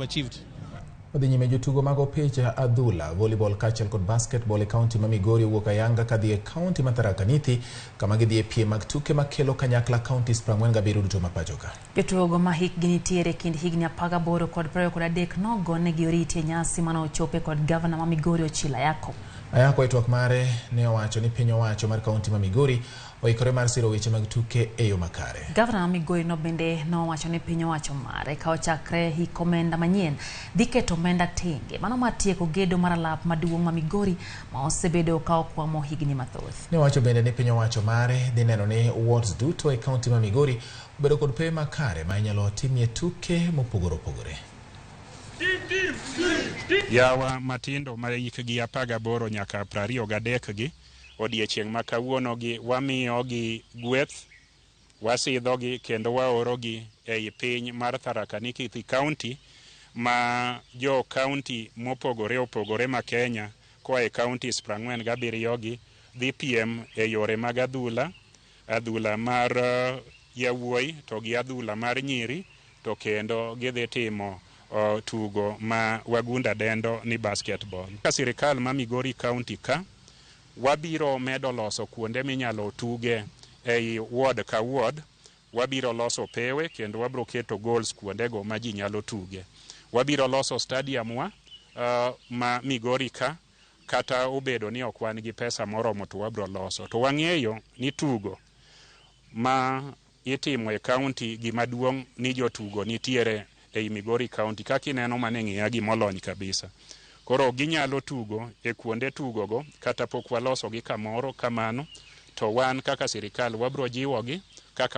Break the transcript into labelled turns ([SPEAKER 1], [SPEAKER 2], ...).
[SPEAKER 1] Achieved.
[SPEAKER 2] Odhi nyime jotugo mag opich adhula, volleyball kaachiel kod basketball e kaunti ma Migori owuok ayanga kadhi e kaunti ma Tharaka Nithi kama gidhi e piem mag tuke makelo kanyakla counties 47 duto ma pacho ka.
[SPEAKER 3] Jotugo ma hikgi nitiere kind higni 18 kod 23 nogonegi oriti e nyasi mane ochope kod gavana ma Migori Ochilo Ayacko.
[SPEAKER 2] Ayacko e twak mare ne owacho ni piny owacho mar kaunti ma Migori oikore mar siro weche mag tuke e yo makare.
[SPEAKER 3] Gavana ma Migori no bende nowacho ni piny owacho mare ka ochakre hik omenda manyien dhi keto omenda tenge mano mar tieko gedo mar alap maduong' ma Migori ma osebedo ka okwamo higni mathoth.
[SPEAKER 2] Ne owacho bende ni piny owacho mare dhi neno ni wards duto e kaunti ma Migori obedo kod pewe makare ma inyalo timie tuke mopogore opogore.
[SPEAKER 4] Yawa matindo ma hikgi 18 nyaka 23 gi odiechieng' ma kawuono gi wamiyogi gweth, wasidhogi kendo waorogi ei piny mar Tharaka Nithi County ma jo county mopogore opogore ma Kenya koa e counties 47 gi dhi piem e yore mag adhula, adhula mar yawuoyi to gi adhula mar nyiri to kendo gidhi timo tugo ma wagunda dendo ni basketball. Ka sirikal ma Migori County ka wabiro medo loso kuonde minyalo tuge ei ward ka ward, wabiro loso pewe kendo wabiro keto goals kuondego ma ji nyalo tuge. Wabiro loso stadium wa ma Migori ka kata obedo ni ok wan gi pesa moromo to wabiro loso. To wang'eyo ni tugo ma itimo e county gima duong' ni jotugo nitiere ei Migori County kaka ineno mane ng'iya gimolony kabisa. Koro ginyalo tugo e kuonde tugogo kata pok waloso gi kamoro kamano to wan kaka sirikal wabiro jiwogi.